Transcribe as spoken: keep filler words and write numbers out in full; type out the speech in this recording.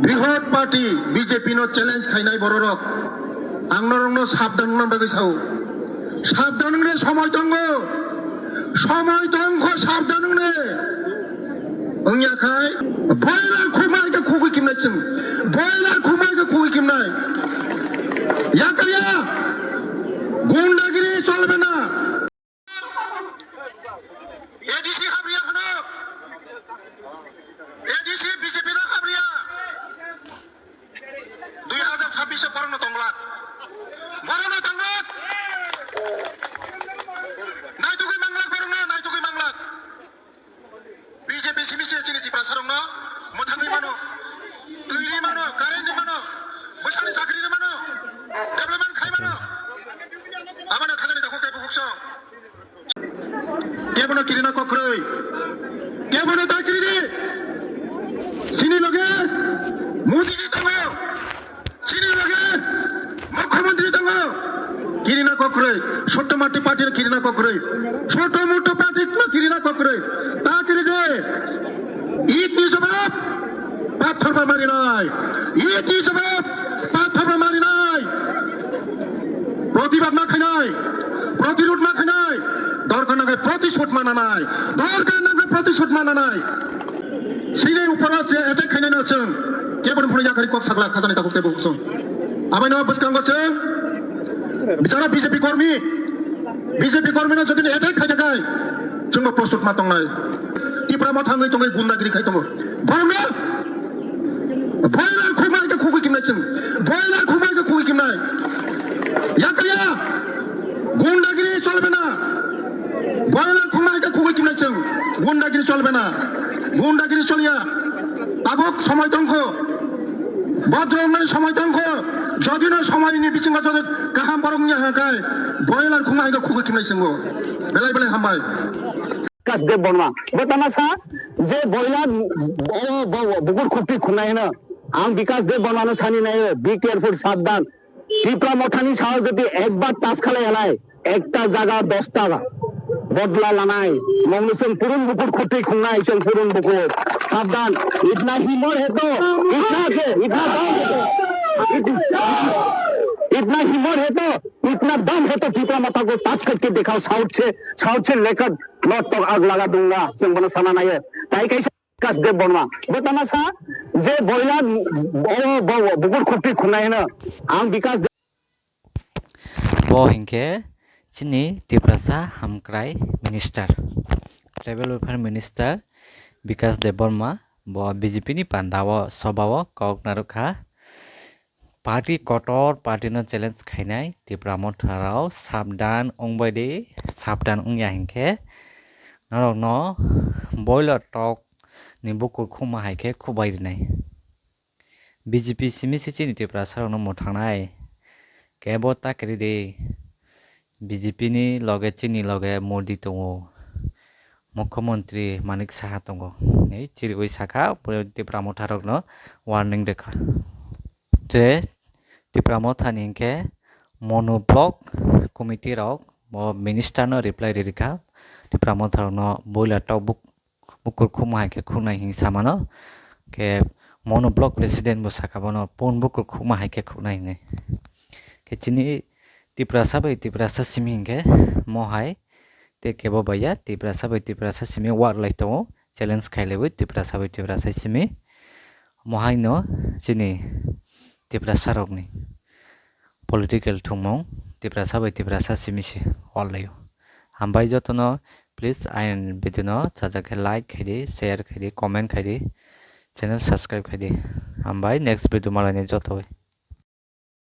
Brihot party B J P no challenge khainai bororok. Ang norokno sabdan wngna bagwi sao. Sabdan wngre, somoi tongo. Somoi tongkho, sabdan wngre. Wngya khai boiler khumai khe khugui kimnai chwng. Boiler khumai khe khugui kimnai. Yakaya. Gundagiri cholbe na. A D C habriya kheno. A D C B J P no habriya. Dui hazar chabbish o borokno tonglak. Borokno tonglak. Naitugwi manglak borokno, naitugwi manglak. B J P simi se chini Tiprasarokno mwthangwi mano. Twi ri mano, current ri mano. Bwsani chakri ri mano. Development khai mano. Abano thangani takhuk tei bukhuk song. Kebono kirina kokroi. Kebono ta kiridi. Sini loge Modi ji tongo. Sini loge Mukhyamantri tongo. Kirina kokroi. Chotto motto party no kirina kokroi. Chotto motto party no kirina kokroi. Ta kiridi. It ni jawab. Pathor ba marinai. It ni jawab. Pathor ba marinai. Protibad ma khainai, protirod ma khainai, dorkar nangkhe protisod ma nanai, dorkar nangkhe protisod ma nanai. Sini uporo je attack khainai no chwng, keboni phuru yakari kok sakla khajani takhuk tei bukhuk song. Abai no bwskango chwng, bichara B J P kormi, B J P kormi no jodi attack khai dakai, chwngbo prosot ma tongnai. Tipra motha wngwi tongwi gundagiri khai tongo. Borokno boiler khumai khe khugui kimnai chwng. Boiler khumai khe khugui kimnai. Yakaya. Gundagiri cholbe na. Boiler khumai khe khugui kimnai chwng. Gundagiri cholbe na. Gundagiri choliya. Tabuk somoi tongkho. Bodro wngnani somoi tongkho. Jodi no somoi ni bisingo jodi kaham borok wngya hwnkhe boiler khumai khe khugui kimnai chwngo. Belai belai hambai. Bikash Debbarma. Bo tama sa je boila o bo bukur khukti khunai hino. Ang Bikash Debbarma no sani nayo, be careful, sabdan. Tipra mothani sao jodi ekbar touch khalai halai, ekta jaga dosta bodla lanai. Mongni chwng purun bukur khukti khunai chwng purun bukur. Sabdan. Itna himor heto, itna ke, itna dam heto. Itna himor heto, itna dam heto Tipra motha ko touch karke dikhao, south se, south se lekar Lord tok ag laga dunga, chwng bono sana nayo. Tai kaisa Bikash Debbarma. Bo tama sa je boila o bo bukur khukti khunai hino. Ang Bikash Bo hinkhe chini Tiprasa hamkrai minister, tribal welfare minister Bikash Debbarma. Bo B J P ni panda o soba o kok narwkha. Party kotor party no challenge khainai Tipra motha rao sabdan wngbai di, sabdan wngya hinkhe norokno boiler tok ni bukur khuma hai khe khubai rinai. B J P simi se chini Tiprasa rokno mwthangnai kebo ta kiri di. B J P ni loge chini loge Modi tongo, Mukhyamantri Manik Saha tongo, hwnwi chiriwi sakha, Tipra motha rokno warning rwkha. Je Tipra motha ni hinkhe Monu block committee rok bo minister no reply ririkha, Tipra motha rokno boiler tok buk bukur khukma hai khe khuknai hinwi samano. Khe Monu block president bo sakha bono pun bukur khukma hai khe khuknai hinwi. Khe chini Tiprasa bai Tiprasa simi hinkhe mo hai tei kebo bai ya, Tiprasa bai Tiprasa simi warlai tongo, challenge khailaiwi Tiprasa bai Tiprasa simi. Mo haino chini Tiprasa rokni political thwngmung Tiprasa bai Tiprasa simi se warlaio. Hambai jotono, please aini video no chajak khe like khaidi, share khaidi, comment khaidi, channel subscribe khaidi. Hambai, next video malaini joto bai.